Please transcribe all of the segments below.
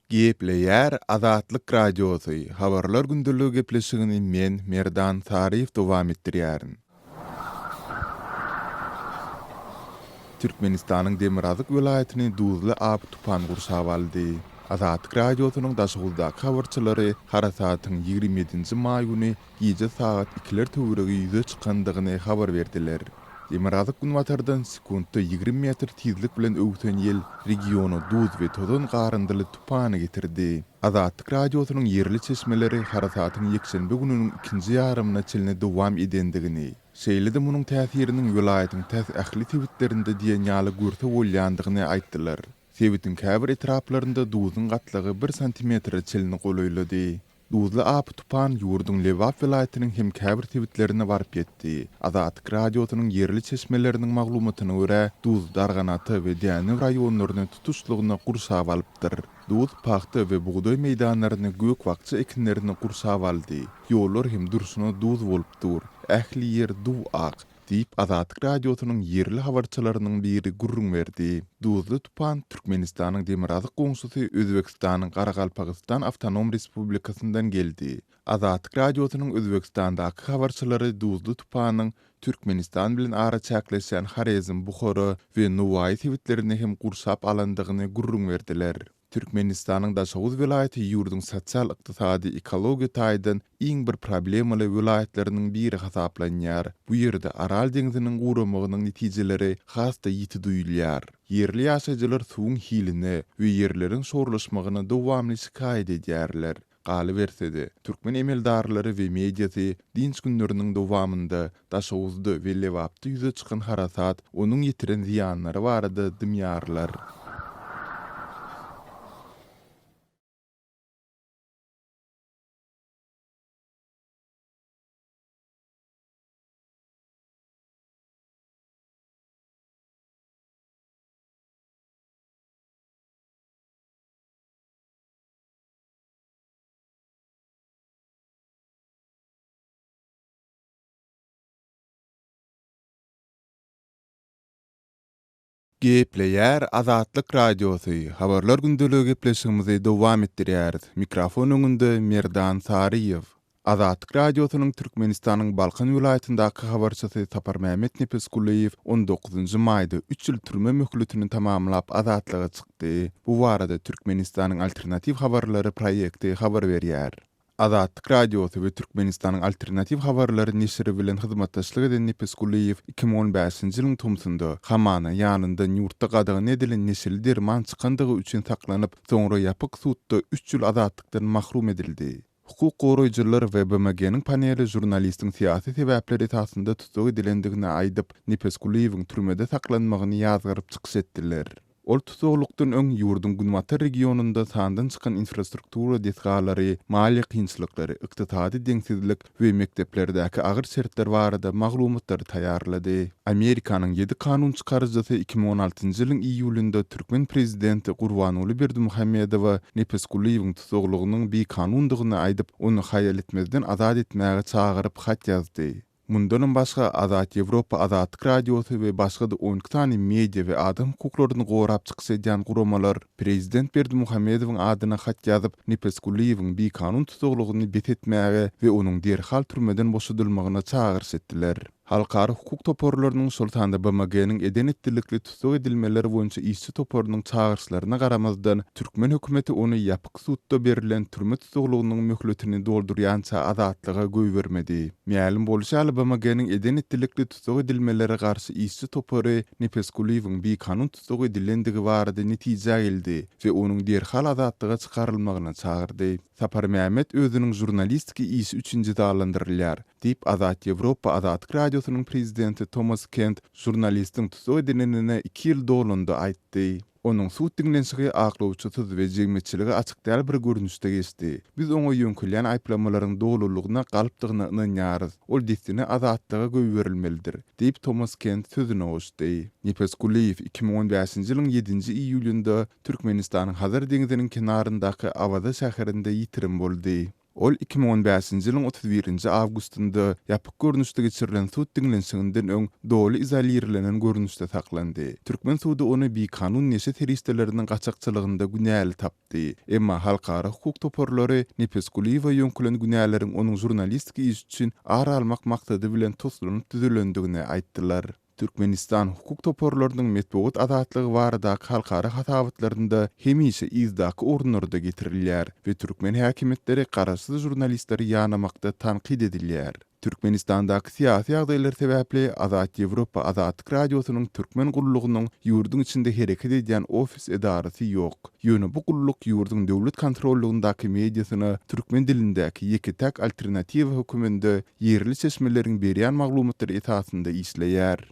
Gepleýär Azatlyk Radiosy, Habarlar gündeligi gepleşigini men, Merdan Saryýew dowam etdirýärin. Türkmenistanyň demirgazyk welaýatyny duzly apy-tupan gurşap aldy. Azatlyk Radiosynyň Daşoguzdaky habarçylary harasatyň 27 nji maý güni gije sagat ikiler töweregi ýüze çykandygyny habar berdiler. Demirgazyk-günbatardan sekuntda 20 metr tizlik bilen öwsen ýel regiona duz we tozan garyndyly tupany getirdi. Azatlyk Radiosynyň ýerli çeşmeleri harasatyň ýekşenbe gününiň ikinji ýarymyna çenli dowam edendigini, şeýle-de munuň täsiriniň welaýatyň tas ähli sebitlerinde diýen ýaly görse bolýandygyny aýtdylar. Sebitiň käbir etraplarynda duzuň gatlagy bir santimetre çenli golaýlady. Duzly apy-tupan ýurduň Lebap welaýatynyň hem käbir sebitlerine baryp ýetdi. Azatlyk Radiosynyň ýerli çeşmeleriniň maglumatyna görä, duz Darganata we Dänew raýonlaryny tutuşlygyna gurşap alypdyr. Duz pagta we bugdaý meýdanlaryny, gök-bakja ekinlerini gurşap aldy. Ýollar hem durşuna duz bolup dur. Ähli ýer duw-ak. Diýip, Azatlyk Radiosynyň ýerli habarçylarynyň biri gürrüň berdi. Duzly tupan Türkmenistanyň demirgazyk goňşusy Özbegistanyň Garagalpagystan awtonom respublikasyndan geldi. Azatlyk Radiosynyň Özbegistandaky habarçylary duzly tupanyň Türkmenistan bilen araçäkleşýän Horezm, Buhara we Nowaýy sebitlerini hem gurşap alandygyny gürrüň berdiler. Türkmenistanyň Daşoguz welaýaty ýurduň sosial-ykdysady, ekologiýa taýdan iň bir problemaly welaýatlarynyň biri hasaplanýar. Bu ýerde Aral deňziniň guramagynyň netijeleri has-da ýiti duýulýar. Ýerli ýaşaýjylar suwuň hiline we ýerleriň şorlaşmagyna dowamly şikaýat edýärler. Galyberse-de, türkmen emeldarlary we mediasy dynç günleriniň dowamynda Daşoguzda we Lebapda ýüze çykan harasat, onuň ýetiren zyýanlary barada dymýarlar. Gepleýär Azatlyk Radiosy, Habarlar gündeligi gepleşigimizi dowam etdirýäris. Mikrofon öňünde Merdan Saryýew. Azatlyk Radiosynyň Türkmenistanyň Balkan welaýatyndaky habarçysy Saparmämmet Nepesgulyýew on dokuzynjy maýda üç ýyl türme möhletini tamamlap azatlyga çykdy. Bu barada Türkmenistanyň Alternatiw habarlary proýekti habar berýär. Azatlyk Radiosy we Türkmenistanyň Alternatiw habarlary neşiri bilen hyzmatdaşlyk eden Nepesgulyýew 2015-nji ýylyň tomsunda, hamana, ýanyndan ýurtda gadagan edilen neşeli derman çykandygy üçin saklanyp, soňra ýapyk sudda üç ýyl azatlykdan mahrum edildi. Hukuk goraýjylar we BMG-niň paneli žurnalistiň syýasy sebäpler esasynda tussag edilendigini aýdyp, Nepesgulyýewiň türmede saklanmagyny ýazgaryp çykyş etdiler. Ol tussaglykdan öň ýurduň günbatar regionynda sandan çykan infrastruktura desgalary, maliýe kynçylyklary, ykdysady deňsizlik we mekdeplerdäki agyr şertler barada maglumatlary taýýarlady. Amerikanyň ýedi kanun çykaryjysy 2016-njy ýylyň iýulynda türkmen prezidenti Gurbanguly Berdimuhamedowa Nepesgulyýewiň tussaglygynyň bikanundygyny aýdyp, ony haýal etmezden azat etmäge çagyryp hat ýazdy. Mundanam başga, Azat Ýewropa Azatlyk Radiosy we başga-da 12 sany media we adam hukuklaryny gorap çykyş edýän guramalar prezident Berdimuhamedowyň adyna hat ýazyp, Nepesgulyýewiň bikanun tussaglygyny bes etmäge we onuň derhal türmeden boşadylmagyna çagyryş etdiler. Halkara hukuk toparlarynyň, şol sanda BMG-niň eden-etdilikli tussag edilmeler boýunça işçi toparynyň çagyryşlaryna garamazdan, türkmen hökümeti ony ýapyk sudda berlen türme tussaglygynyň möhletini doldurýança azatlyga goýbermedi. Mälim bolşy ýaly, BMG-niň eden-etdilikli tussag edilmelere garşy işçi topary Nepesgulyýewiň bikanun tussag edilendigi barada netijä geldi we onuň derhal azatlyga çykarylmagyna çagyrdy. Saparmämmet özüniň žurnalistiki işi üçin jezalandyrylýar, diýip, Azat Ýewropa Azatlyk Radiosynyň prezidenti Tomas Kent žurnalistiň tussag edilenine iki ýyl dolanda aýtdy. Onuň sud diňlenişigi aklawçysyz we jemgyýetçilige açyk däl bir görnüşde geçdi. Biz oňa ýöňkelýän aýyplamalaryň dolulygyna galpdygyna ynanýarys. Ol dessine azatlyga goýberilmelidir, diýip, Tomas Kent sözüne goşdy. Nepes Kulyýew 2015-nji ýylyň ýedinji iýulynda Türkmenistanyň Hazar deňziniň kenaryndaky Awaza şäherinde ýitirim boldy. Ol 2015-nji ýylyň 31-nji awgustynda ýapyk görnüşde geçirilen sud diňlenişiginden öň doly izolirlenen görnüşde saklandy. Türkmen sudy ony bikanun neşe serişdeleriniň gaçakçylygynda günäli tapdy. Emma halkara hukuk toparlary Nepesgulyýewe ýöňkülen günäleriň onuň žurnalistik işi üçin ar almak maksady bilen toslanyp düzülendigini aýtdylar. Türkmenistan hukuk toparlarynyň metbugat azatlygy baradaky halkara hasabatlarynda hemişe yzdaky orunlarda getirilýär we türkmen häkimiýetleri garaşsyz žurnalistleri ýanamakda tankyt edilýär. Türkmenistandaky syýasy ýagdaýlar sebäpli Azat Ýewropa Azatlyk Radiosynyň Türkmen gullugynyň ýurduň içinde hereket edýän ofis edarasy ýok. Ýöne bu gulluk ýurduň döwlet kontrollygyndaky mediasyna türkmen dilindäki ýeke-täk alternatiwa höküminde ýerli çeşmeleriň berýän maglumatlary esasynda işleýär.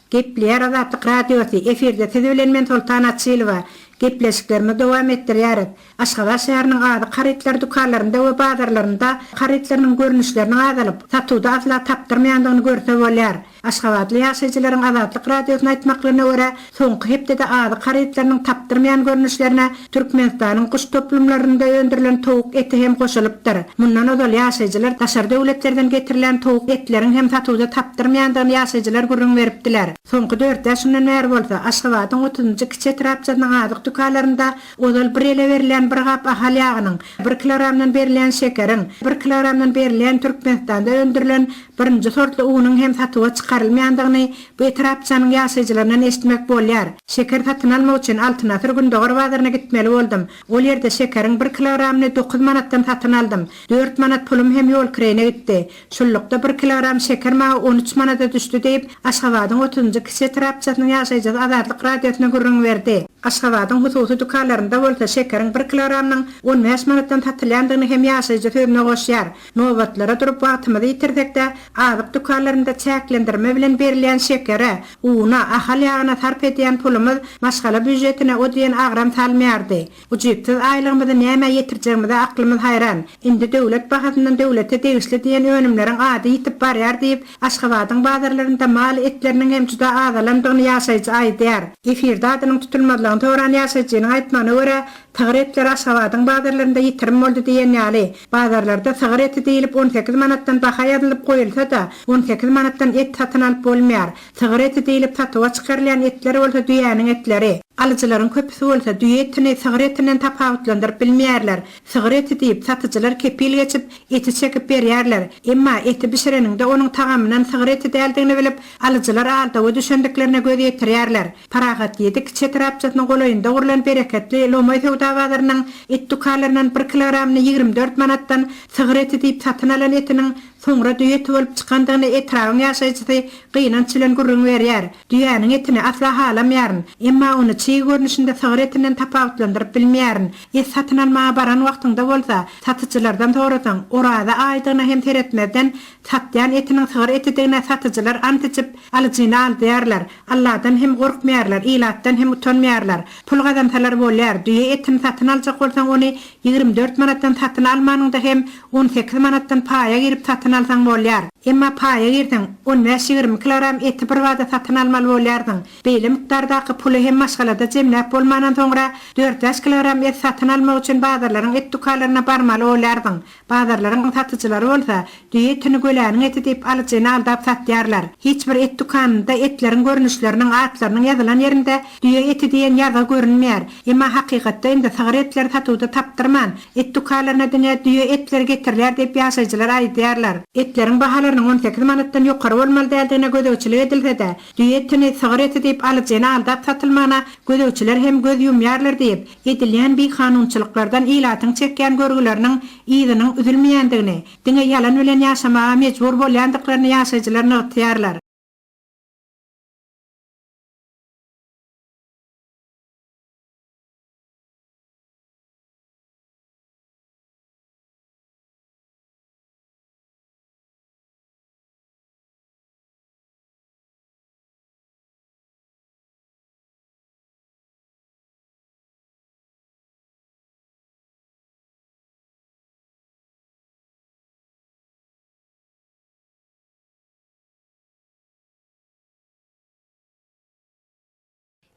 Gepleýär Azatlyk Radiosy, efirde siz bilen men Soltan Açylowa. Gepleşiklerimizi dowam etdirýäris. Aşgabat şäheriniň azyk harytlary dükanlarynda we bazarlarynda harytlarynyň görnüşleriniň azalyp, satuwda asla tapdyrmaýandygyny görse bolýar. Aşgabatly ýaşaýjylaryň Azatlyk Radiosyna aýtmaklaryna görä, soňky hepdede azyk harytlarynyň tapdyrmaýan görnüşlerine Türkmenistanyň guş toplumlarynda öndürilen towuk eti hem goşulypdyr. Mundan ozal ýaşaýjylar daşary döwletlerden getirilen towuk etleriň hem satuwda tapdyrmaýandygyny ýaşaýjylar gürrüň beripdiler. Soňky dört-bäş günden bäri bolsa, Aşgabadyň otuzynjy kiçi etrapçasynyň azyk dükanlarynda ozal bir ele berilýän bir gap ahal ýagynyň, bir kilogramdan berilýän şekeriň, bir kilogramdan berilýän Türkmenistanda öndürilen birinji sortly unuň hem satuwa çykarylmaýandygyny bu etrapçanyň ýaşaýjylaryndan eşitmek bolýar. Şeker satyn almak üçin Altyn asyr Gündogar bazaryna gitmeli boldum. Ol ýerde şekeriň bir kilogramyny dokuz manatdan satyn aldym. Dört manat pulum hem ýolkireýine gitdi. Şunlukda bir kilogram şeker maňa 13 manada düşdi diýip, Aşgabadyň otuzynjy kiçi etrapçasynyň ýaşaýjysy Azatlyk Radiosyna gürrüň berdi. Aşgabadyň hususy dükanlarynda bolsa şekeriň bir kilogramynyň 15 manatdan satylýandygyny hem ýaşaýjy sözüne goşýar. Nobatlara durup wagtymyzy ýitirsek-de, azyk dükanlarynda çäklendirme bilen berilýän şekere, una, ahal ýagyna sarp edýän pulumyz maşgala býujetine o diýen agram salmaýardy. Ujypsyz aýlygymyzy nämä ýetirjegimize aklymyz haýran. Indi döwlet bahasyndan döwlete degişli diýen önümleriň ady ýitip barýar diýip, Aşgabadyň bazarlarynda mal etleriniň hem juda azalandygyny ýaşaýjy aýdýar. Efirde adynyň tutulmazlygyny soran ýaşaýjynyň aýtmagyna görä, sygyr etleri Aşgabadyň bazarlarynda ýitirim boldy diýen ýaly. Bazarlarda sygyr eti diýlip 18 manatdan baha ýazylyp goýulsa-da, 18 manatdan et satyn alyp bolmaýar. Sygyr eti diýlip satuwa çykarylýan etler bolsa düýäniň etleri. Alyjylaryň köpüsi bolsa düýe etini sygyr etinden tapawutlandyryp bilmeýärler. Sygyr eti diýip, satyjylar kepil geçip, eti çekip berýärler. Emma eti bişireniňde onuň tagamyndan sygyr eti däldigini bilip, alyjylar aldawa düşendiklerine göz ýetirýärler. Parahat ýedi kiçi etrapçasynyň golaýynda gurlan Bereketli lomaý söwda bazarynyň et dükanlaryndan bir kilogramyny 24 manatdan sygyr eti diýip satyn alan etiniň soňra düýe eti bolup çykandygyny etrabyň ýaşaýjysy gynanç bilen gürrüň berýär. Düýäniň etini asla halamaýaryn. Emma ony çig görnüşinde sygyr etinden tapawutlandyryp bilmeýärin. Et satyn almaga baran wagtyňda bolsa, satyjylardan sorasaň, Oraza aýdygyna hem seretmezden, satýan etiniň sygyr etidigine satyjylar ant içip, alyjyny aldaýarlar. Alladan hem gorkmaýarlar, ilatdan hem utanmaýarlar. Pul gazansalar bolýar, düýe etini satyn aljak bolsaň ony 24 manatdan satyn almanyňda hem 18 manatdan paýa girip satyn alsaň bolýar. Emma paýa girseň, on bäş-ýigrimi kilogram eti birbada satyn almaly bolýarsyň. Beýle mukdardaky puly hem maşgalada jemläp bolmandan soňra dört-bäş kilogram et satyn almak üçin bazarlaryň et dükanlaryna barmaly bolýarsyň. Bazarlaryň satyjylary bolsa, düýe etini göläniň eti diýip alyjyny aldap satýarlar. Hiç bir et dükanynda etleriň görnüşleriniň atlarynyň ýazylan ýerinde düýe eti diýen ýazgy görünmeýär. Emma hakykatda indi sygyr etleri satuwda tapdyrman, et dükanlaryna diňe düýe etleri getirilýär diýip ýaşaýjylar aýdýarlar. Etleriň bahalarynyň 18 manatdan ýokary bolmaly däldigine gözegçilik edilse-de, düýe etini sygyr eti diýip alyjyny aldap satylmagyna gözegçiler hem göz ýumýarlar diýip, edilýän bikanunçylyklardan ilatyň çekýän görgüleriniň yzynyň üzülmeýändigini, diňe ýalan bilen ýaşamaga mejbur bolýandyklaryny ýaşaýjylar nygtaýarlar.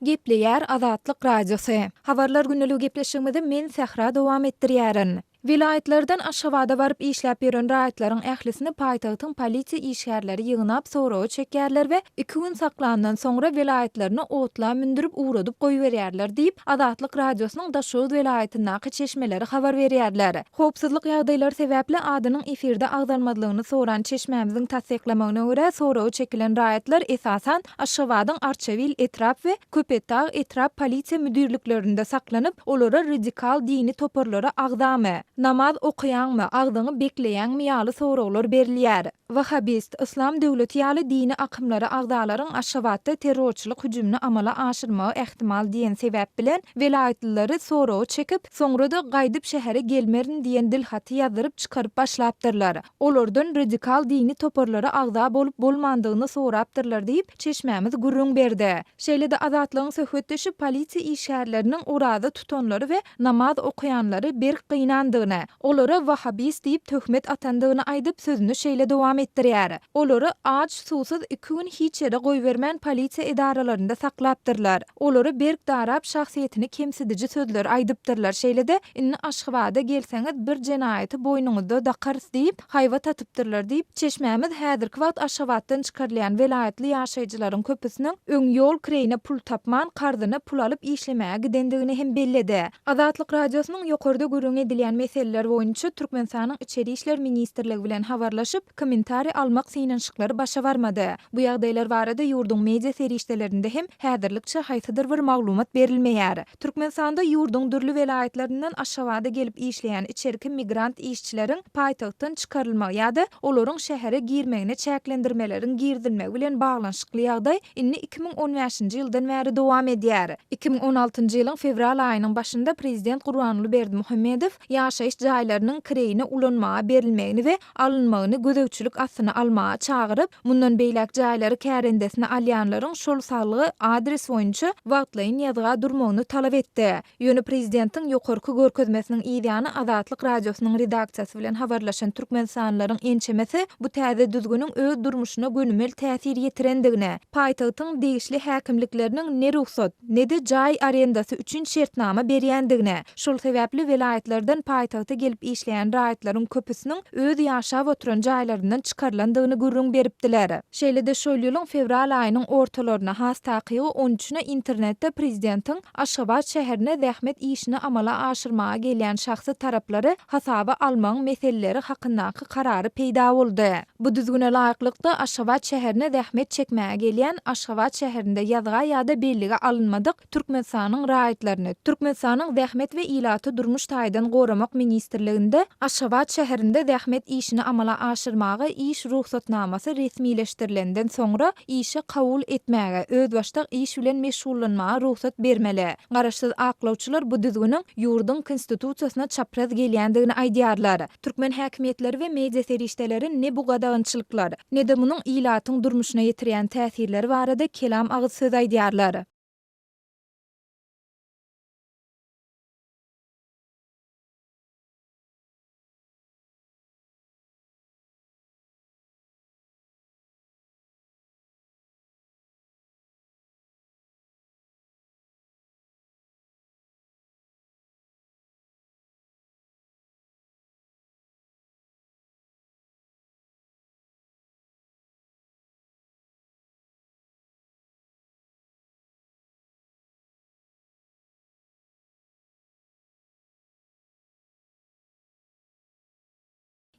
Gepleýär Azatlyk Radiosy. Habarlar gündeligi gepleşigimizi men Sähra dowam etdirýärin. Welaýatlardan Aşgabada baryp işläp ýören raýatlaryň ählisini paýtagtyň polisiýa işgärleri ýygnap soraga çekýärler we iki gün saklandan soňra welaýatlaryna otla mündürip ugradyp goýberýärler diýip, Azatlyk Radiosynyň Daşoguz welaýatyndaky çeşmeleri habar berýärler. Howpsuzlyk ýagdaýlary sebäpli adynyň efirde agzalmazlygyny soran çeşmämiziň tassyklamagyna görä, soraga çekilen raýatlar esasan Aşgabadyň Arçabil etrap we Köpetdag etrap polisiýa müdirliklerinde saklanyp, olara radikal dini toparlara agzamy, namaz okaýaňmy, agzyňy bekleýäňmi ýaly soraglar berilýär. Wahhabist, Yslam döwleti ýaly dini akymlara agzalaryň Aşgabatda terrorçylyk hüjümini amala aşyrmagy ähtimal diýen sebäp bilen, welaýatlylary soraga çekip, soňra-da gaýdyp şähere gelmerin diýen dilhaty ýazdyryp çykaryp başlapdyrlar. Olardan radikal dini toparlara agza bolup-bolmandygyny sorapdyrlar diýip, çeşmämiz gürrüň berdi. Şeýle-de Azatlygyň söhbetdeşi polisiýa işgärleriniň oraza tutanlary we namaz okaýanlary berk gynandygyny, olara wahhabist diýip töhmet atandygyny aýdyp, sözüni şeýle dowam etdirýär, Olary aç-suwsuz iki gün hiç ýere goýbermän polisiýa edaralarynda saklapdyrlar. Olary berk darap, şahsyýetini kemsidiji sözler aýdypdyrlar, şeýle-de, indi Aşgabada gelseňiz bir jenaýaty boýnuňyzda dakarys diýip, haýbat atypdyrlar diýip, çeşmämiz häzirki wagt Aşgabatdan çykarylýan welaýatly ýaşaýjylaryň köpüsiniň öň ýol kireýine pul tapman, karzyna pul alyp işlemäge gidendigini hem belledi. Azatlyk Radiosynyň ýokarda gürrüňi edilýän meseleler boýunça Türkmenistanyň Içeri işler ministrligi bilen habarlaşyp, kommentariý almak synanyşyklary başa barmady. Bu ýagdaýlar barada ýurduň media serişdelerinde hem häzirlikçe haýsydyr bir maglumat berilmeýär. Türkmenistanda ýurduň dürli welaýatlaryndan Aşgabada gelip işleýän içerki migrant işçileriň paýtagtdan çykarylmagy ýa-da olaryň şähere girmegine çäklendirmeleriň girizilmegi bilen baglanyşykly ýagdaý indi 2015-nji ýyldan bäri dowam edýär. 2016-njy ýylyň fewral aýynyň başynda prezident Gurbanguly Berdimuhamedow ýaşaýyş jaýlarynyň kireýine ulanmaga berilmegini we alynmagyny gözegçilik astyna almaga çagyryp, mundan beýläk jaýlary kärendesine alýanlaryň şol salgy, adres, boýunça wagtlaýyn ýazga durmagyny talap etdi. Ýöne prezidentiň ýokarky görkezmesiniň yzýany Azatlyk Radiosynyň redaksiýasy bilen habarlaşan türkmenistanlylaryň ençemesi bu täze düzgüniň öz durmuşyna gönümel täsir ýetirendigini, paýtagtyň degişli häkimlikleriniň ne rugsat, ne-de jaý arendasy üçin şertnama berýändigini, Şol sebäpli welaýatlardan paýtagta gelip işleýän raýatlaryň köpüsiniň öz ýaşap oturan jaýlaryndan çykarylandygyny gürrüň beripdiler. Şeýle-de şol ýylyň fewral aýynyň ortalaryna, has takygy on üçüne internetde prezidentiň Aşgabat şäherine zähmet işini amala aşyrmaga gelýän şahsy taraplary hasaba almagyň meseleleri hakyndaky karary peýda boldy. Bu düzgüne laýyklykda, Aşgabat şäherine zähmet çekmäge gelýän, Aşgabat şäherinde ýazga ýa-da bellige alynmadyk Türkmenistanyň raýatlaryny Türkmenistanyň Zähmet we ilaty durmuş taýdan goramak ministrliginde Aşgabat şäherinde zähmet işini amala aşyrmaga iş rugsatnamasy resmileşdirilenden soňra işe kabul etmäge, özbaşdak iş bilen meşgullanmaga rugsat bermeli. Garaşsyz aklawçylar bu düzgüniň ýurduň Konstitusiýasyna çapraz gelýändigini aýdýarlar. Türkmen häkimiýetleri we media serişdeleri ne bu gadagançylyklar, ne-de munuň ilatyň durmuşyna ýetirýän täsirleri barada kelam agyz söz aýdýarlar.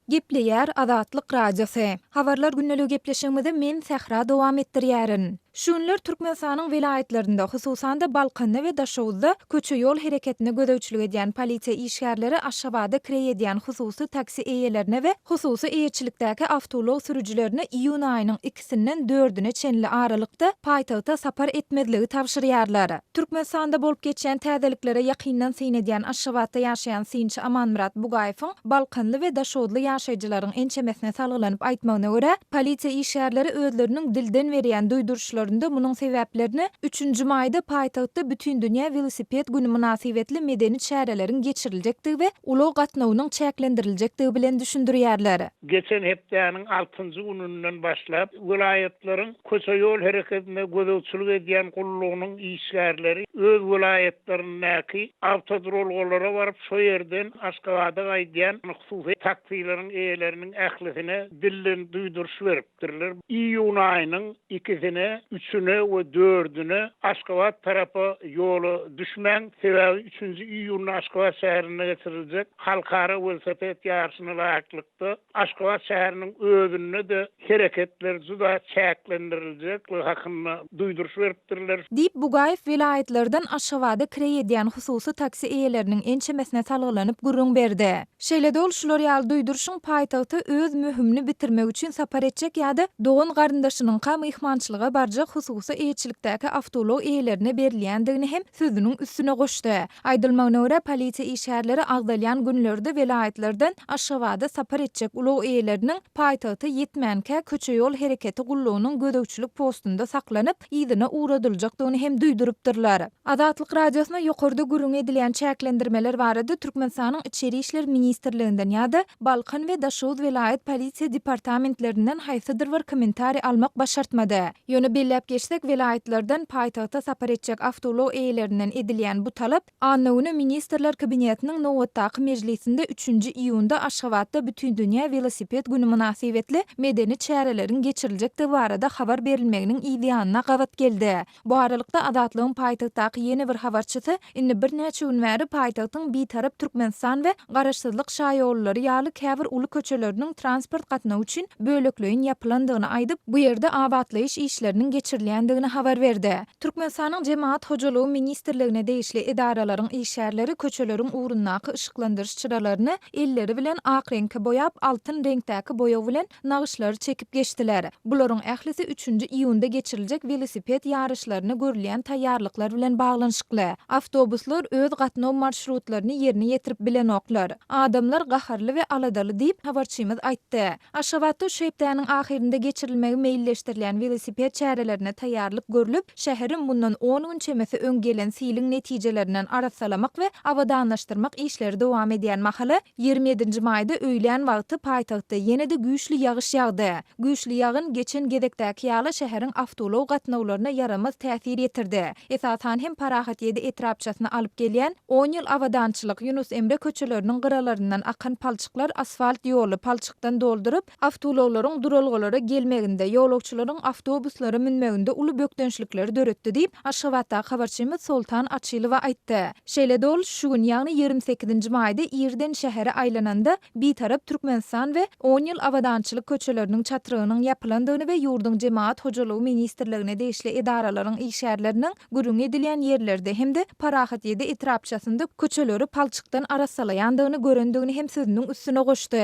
Gepleýär Azatlyk Radiosy. Habarlar gündeligi gepleşigimizi men Sähra dowam etdirýärin. Şu günler Türkmenistanyň welaýatlarynda, hususan-da Balkanda we Daşoguzda köçe-ýol hereketine gözegçilik edýän polisiýa işgärleri Aşgabada kireý edýän hususy taksi eýelerine we hususy eýeçilikdäki awtoulag sürüjilerine iýun aýynyň ikisinden dördüne çenli aralykda paýtagta sapar etmezligi tabşyrýarlar. Türkmenistanda bolup geçýän täzeliklere ýakyndan syn edýän Aşgabatda ýaşaýan synçy Amanmyrat Bugaýewiň balkanly we daşoguzly ýaşaýjylaryň ençemesine salgylanyp aýtmagyna görä, polisiýa işgärleri özleriniň dilden berýän duýduryşlarynda munuň sebäplerini üçünji maýda paýtagtda Bütindünýä welosiped güni mynasybetli medeni çäreleriň geçiriljekdigi we ulag gatnawynyň çäklendiriljekdigi bilen düşündirýärler. Geçen hepdäniň altynjy gününden başlap, welaýatlaryň köçe-ýol hereketine gözegçilik edýän gullugynyň işgärleri öz welaýatlaryndaky awtoduralgalara baryp, şo ýerden Aşgabada gaýdýan hususy taksileriň eýeleriniň ählisine dilden duýduryş beripdirler. Iýun aýynyň ikisine, üçüne we dördüne Aşgabat tarapa ýola düşmäň, sebäbi üçünji iýunda Aşgabat şäherinde geçiriljek halkara welosiped ýaryşyna laýyklykda, Aşgabat şäheriniň özünde-de hereketler juda çäklendiriljekdigi hakynda duýduryş beripdirler. Diýip, Bugaýew welaýatlardan Aşgabada kireý edýän hususy taksi eýeleriniň ençemesine salgylanyp gürrüň berdi. Şeýle-de ol şular ýaly duýduryşyň paýtagta öz möhümini bitirmek üçin sapar etjek ýa-da dogan-garyndaşynyňka myhmançylyga barjak hususy eýeçilikdäki awtoulag eýelerine berilýändigini hem sözüniň üstüne goşdy. Aýdylmagyna görä, polisiýa işgärleri agzalýan günlerde welaýatlardan Aşgabada sapar etjek ulag eýeleriniň paýtagta ýetmänkä köçe-ýol hereketi gullugynyň gözegçilik postunda saklanyp, yzyna ugradyljakdygyny hem duýdurypdyrlar. Azatlyk Radiosyna ýokarda gürrüňi edilýän çäklendirmeler barada Türkmenistanyň Içeri işler ministrliginden ýa-da Balkan we Daşoguz welaýat polisiýa departamentlerinden haýsydyr bir kommentariý almak başartmady. Ýöne belläp geçsek, welaýatlardan paýtagta sapar etjek awtoulag eýelerinden edilýän bu talap anna güni Ministrler Kabinetiniň nobatdaky mejlisinde üçünji iýunda Aşgabatda Bütindünýä welosiped güni mynasybetli medeni çäreleriň geçiriljekdigi barada habar berilmeginiň yzýanyna gabat geldi. Bu aralykda, Azatlygyň paýtagtdaky ýene bir habarçysy indi birnäçe gün bäri paýtagtyň Bitarap Türkmenistan we Garaşsyzlyk şaýollary ýaly käbir uly köçeleriniň transport gatnawy üçin bölekleýin ýapylandygyny aýdyp, bu ýerde abatlaýyş işleriniň geçirilýändigini habar berdi. Türkmenistanyň Jemagat hojalygy ministrligine degişli edaralaryň işgärleri köçeleriň ugrundaky yşyklandyryş çyralaryny elleri bilen ak reňke boýap, altyn reňkdäki boýag bilen nagyşlary çekip geçdiler. Bularyň ählisi üçünji iýunda geçiriljek welosiped ýaryşlaryna görülýän taýýarlyklar bilen baglanyşykly. Awtobuslar öz gatnaw marşrutlaryny ýerine ýetirip bilenoklar. Adamlar gaharly we aladaly diýip, habarçymyz aýtdy. Aşgabatda şu hepdäniň ahyrynda geçirilmegi meýilleşdirilýän welosiped çärelerine taýýarlyk görlüp, şäheri mundan on gün çemesi öň gelen siliň netijelerinden arassalamak we abadanlaşdyrmak işleri dowam edýän mahaly, 27 nji maýda öýlän wagty paýtagtda ýene-de güýçli ýagyş ýagdy. Güýçli ýagyn geçen gezekdäki ýaly şäheriň awtoulag gatnawlaryna ýaramaz täsir ýetirdi. Esasan hem Parahat ýedi etrapçasyna alyp gelýän On ýyl Abadançylyk, Ýunus Emre köçeleriniň gyralaryndan akan palçyklar asfalt ýoly palçykdan dolduryp, awtoulaglaryň duralgalara gelmeginde, ýolagçylaryň awtobuslara münmeginde uly bökdençlikleri döretdi diýip, Aşgabatdaky habarçymyz Soltan Açylowa aýtdy. Şeýle-de ol şu gün, ýagny 28 nji maýda irden şähere aýlananda, Bitarap Türkmenistan we On ýyl Abadançylyk köçeleriniň çatrygynyň ýapylandygyny we ýurduň Jemagat hojalygy ministrligine degişli edaralaryň işgärleriniň gürrüňi edilýän ýerlerde hem-de Parahat ýedi etrapçasynda köçeleri palçykdan arassalaýandygyny görendigini hem sözüniň üstüne goşdy.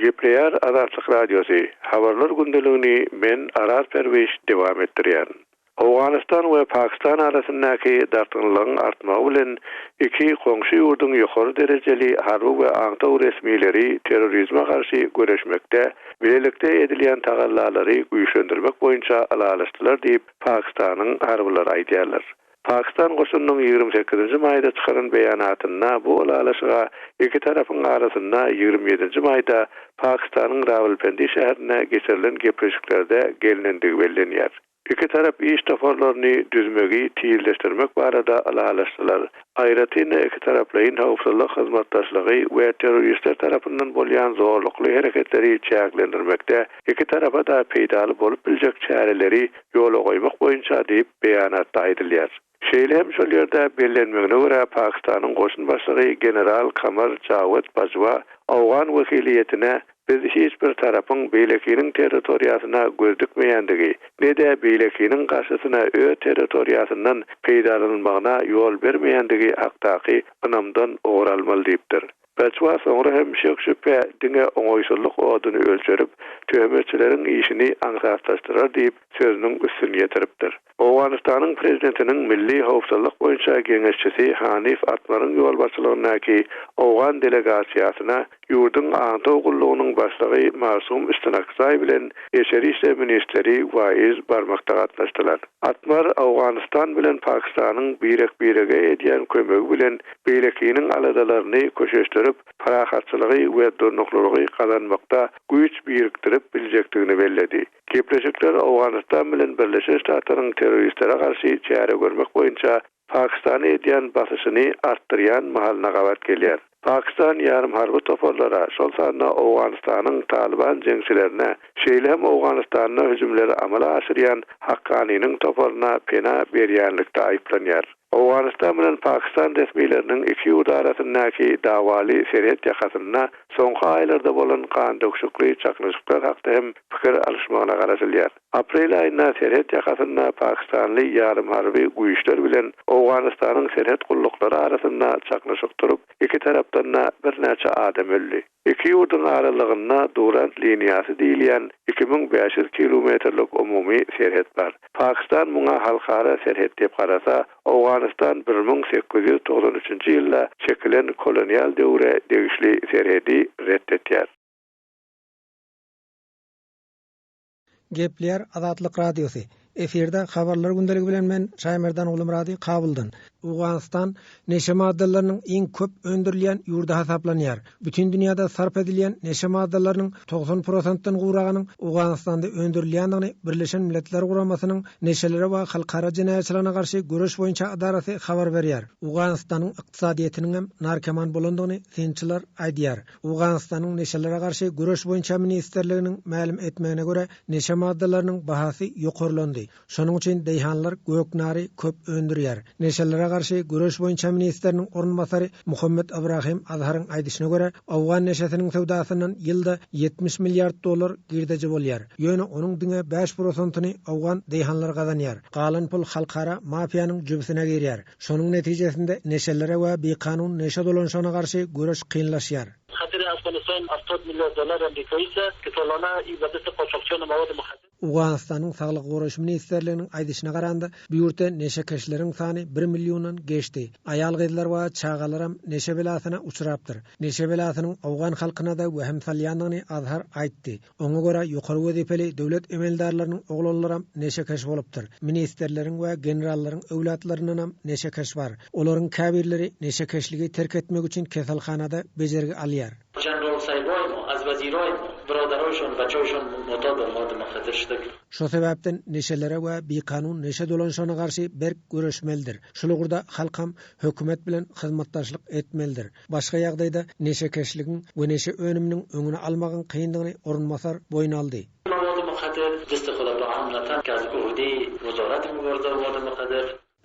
Gepleýär Azatlyk Radiosy, Habarlar gündeligini men Araz Perwiş dowam etdirýärin. Owganystan we Pakistan arasyndaky dartgynlygyň artmagy bilen iki goňşy ýurduň ýokary derejeli harby we aňtaw resmileri terrorizme garşy göreşmekde bilelikde edilýän tagallalary güýçlendirmek boýunça ylalaşdylar diýip, Pakistanyň harbylary aýdýarlar. Pakistan goşunynyň 28 nji maýda çykaran beýanatynda bu ylalaşyga iki tarapyň arasynda 27 nji maýda Pakistanyň Rawalpendi şäherinde geçirilen gepleşiklerde gelnendigi bellenýär. Iki tarap iş toparlaryny düzmegi tizleşdirmek barada ylalaşdylar. Aýratyn-da ikitaraplaýyn howpsuzlyk hyzmatdaşlygy we terroristler tarapyndan bolýan zorlukly hereketleri çäklendirmekde iki tarapa-da peýdaly bolup biljek çäreleri ýola goýmak boýunça diýip, beýanatda aýdylýar. Şeýle hem şol ýerde bellenmegine görä, Pakistanyň goşun başlygy general Kamar Jawed Bajwa owgan wekiliýetine biz hiç bir tarapyň beýlekiniň territoriýasyna göz dikmeýändigi, ne-de beýlekiniň garşysyna öz territoriýasyndan peýdalanylmagyna ýol bermeýändigi hakdaky ynamdan ugur almaly diýipdir. Bajwa soňra hem şek-şübhe diňe oňaýsyzlyk oduny ölçerip, töhmetçileriň işini aňsatlaşdyrar diýip, sözüniň üstüni ýetiripdir. Owganystanyň Prezidentiniň milli howpsuzlyk boýunça geňeşçisi Hanif Atmaryň ýolbaşçylygyndaky owgan delegasiýasyna ýurduň aňtaw gullugynyň başlygy Masum Stanakzaý bilen içeri işler ministri Waiz Barmakda gatnaşdylar. Atmar Owganystan bilen Pakistanyň birek-birege edýän kömegi bilen beýlekiniň aladalaryny köşeşdirip, parahatçylygy we durnuklylygy gazanmakda güýç birikdirip biljekdigini belledi. Gepleşikler Owganystan bilen Birleşen Ştatlaryň terroristlere garşy çäre görmek boýunça Pakistana edýän basyşyny artdyrýan mahalyna gabat gelýär. Pakistan ýarym harby toparlara, şol sanda Owganystanyň Talyban jeňçilerine, şeýle hem Owganystanda hüjümleri amala aşyrýan Hakkanynyň toparyna pena berýänlikde aýyplanýar. Owganystan bilen Pakistan resmileriniň iki ýurt arasyndaky dawaly serhet ýakasynda soňky aýlarda bolan gandöküşikli çaknyşyklar hakda hem pikir alyşmagyna garaşylýar. Aprel aýynda serhet ýakasynda pakistanly ýarym harby güýçler bilen Owganystanyň serhet gulluklary arasynda çaknyşyk turup, iki tarapdan-da birnäçe adam öldi. Iki ýurduň aralygynda Durand liniýasy diýilýän 2500 kilometrlik umumy serhet bar. Pakistan muňa halkara serhet diýip garasa, Owganystan 1893-nji ýylda çekilen kolonial döwre degişli serhedi ret etýär. Gepleýär Azatlyk Radiosy. Efirde Habarlar gündeligi bilen men Şaýmerdan Gulumyrady Kabuldan. Owganystan neşe maddalarynyň iň köp öndürilýän ýurdy hasaplanýar. Bütin dünýäde sarp edilýän neşe maddalarynyň 90 prosentden gowragynyň Owganystanda öndürilýändigini Birleşen Milletler Guramasynyň Neşelere we halkara jenaýatçylygyna garşy göreş boýunça ydarasy habar berýär. Owganystanyň ykdysadyýetiniňem narkoman bolandygyny synçylar aýdýar. Owganystanyň Neşelere garşy göreş boýunça ministrliginiň mälim etmegine görä, neşe maddalarynyň bahasy ýokarlandy. Şonuň üçin daýhanlar göknary köp öndürýär. Neşelere garşy göreş boýunça ministriniň orunbasary Muhammet Ibrahim Azharyň aýdyşyna görä, owgan neşesiniň söwdasyndan ýylda 70 milliard dollar girdeji bolýar. Ýöne onuň diňe bäş prosentyny owgan daýhanlary gazanýar. Galan pul halkara mafiýanyň jübüsine girýär. Şonuň netijesinde neşelere we bikanun neşe dolanyşygyna garşy göreş kynlaşýar. Owganystanyň Saglygy goraýyş ministrliginiň aýdyşyna garanda, bu ýurtda neşekeşleriň sany bir milliondan geçdi. Aýal-gyzlar we çagalaram neşe belasyna uçrapdyr. Neşe belasynyň owgan halkyna-da wehim salýandygyny Azhar aýtdy. Oňa görä, ýokary wezipeli döwlet emeldarlarynyň oglanlaram neşekeş bolupdyr. Ministrleriň we generallaryň öwlatlaryndanam neşekeş bar. Olaryň käbirleri neşekeşligi terk etmek üçin keselhanada bejergi alýar. Şo sebäpden neşelere we bikanun neşe dolanyşygyna garşy berk göreşmelidir. Şul ugurda halkam hökümet bilen hyzmatdaşlyk etmelidir. Başga ýagdaýda neşekeşligiň we neşe önüminiň öňüni almagyň kyndygyny orunbasar boýun aldy.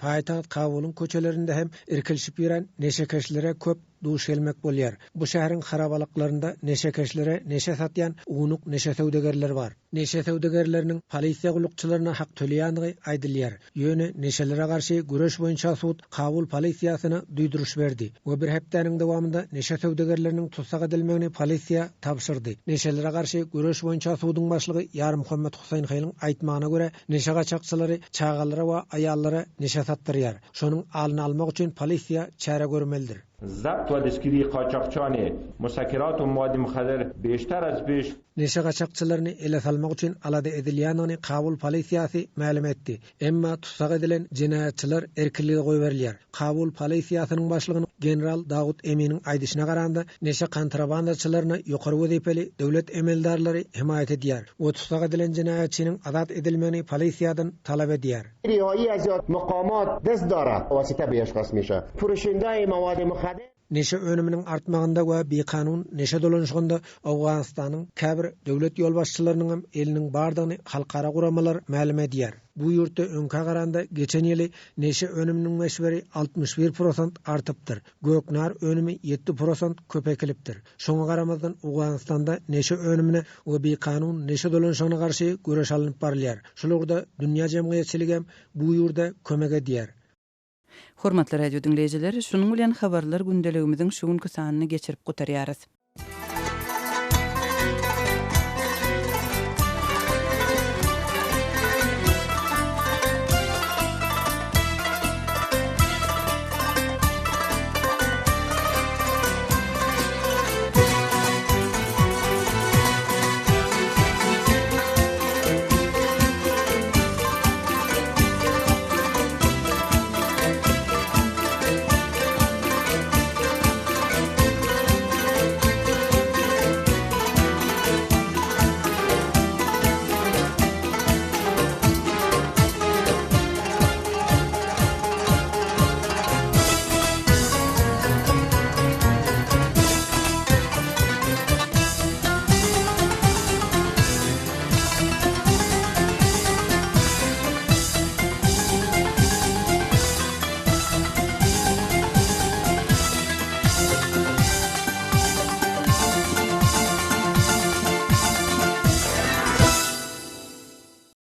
Paýtagt Kabulyň köçelerinde hem irkilişip ýören neşekeşlere köp duş gelmek bolýar. Bu şäheriň harabalyklarynda neşekeşlere neşe satýan ownuk neşe söwdagärleri bar. Neşe söwdagärleriniň polisiýa gullukçylaryna hak töleýändigi aýdylýar. Ýöne neşelere garşy göreş boýunça sud Kabul polisiýasyna duýduryş berdi we bir hepdäniň dowamynda neşe söwdagärleriniň tussag edilmegini polisiýa tabşyrdy. Neşelere garşy göreş boýunça suduň başlygy Ýarmuhammet Huseýnhiliň aýtmagyna görä, neşe gaçakçylary çagalara we aýallara neşe satdyrýar. Şonuň alyny almak üçin polisiýa çäre görmelidir. Zabt we destgiri qaçakçani musakirat we mawadi muhadir beşter az peş. Neşe gaçakçylaryny ele salmak üçin alada edilýändigini Kabul polisiýasy mälim etdi. Emma tussag edilen jenaýatçylar erkinlige goýberilýär. Kabul polisiýasynyň başlygynyň general Dawut Eminiň aýdyşyna garanda, neşe kontrabandaçylaryna ýokary wezipeli döwlet emeldarlary hemaýat edýär we tussag edilen jenaýatçynyň azat edilmegini polisiýadan talap edýär. Neşe önüminiň artmagynda we bikanun neşe dolanyşygynda Owganystanyň käbir döwlet ýolbaşçylarynyňam eliniň bardygyny halkara guramalar mälim edýär. Bu ýurtda öňkä garanda geçen ýyly neşe önüminiň möçberi 61 prosent artypdyr. Göknar önümi ýetdi prosent köp ekilipdir. Şoňa garamazdan Owganystanda neşe önümine we bikanun neşe dolanyşygyna garşy göreş alnyp barylýar. Şul ugurda dünýä jemgyýetçiligem bu ýurda kömek edýär. Hormatly radio diňleýjiler, şunuň bilen Habarlar gündeligimiziň şu günki sanyny geçirip gutarýarys.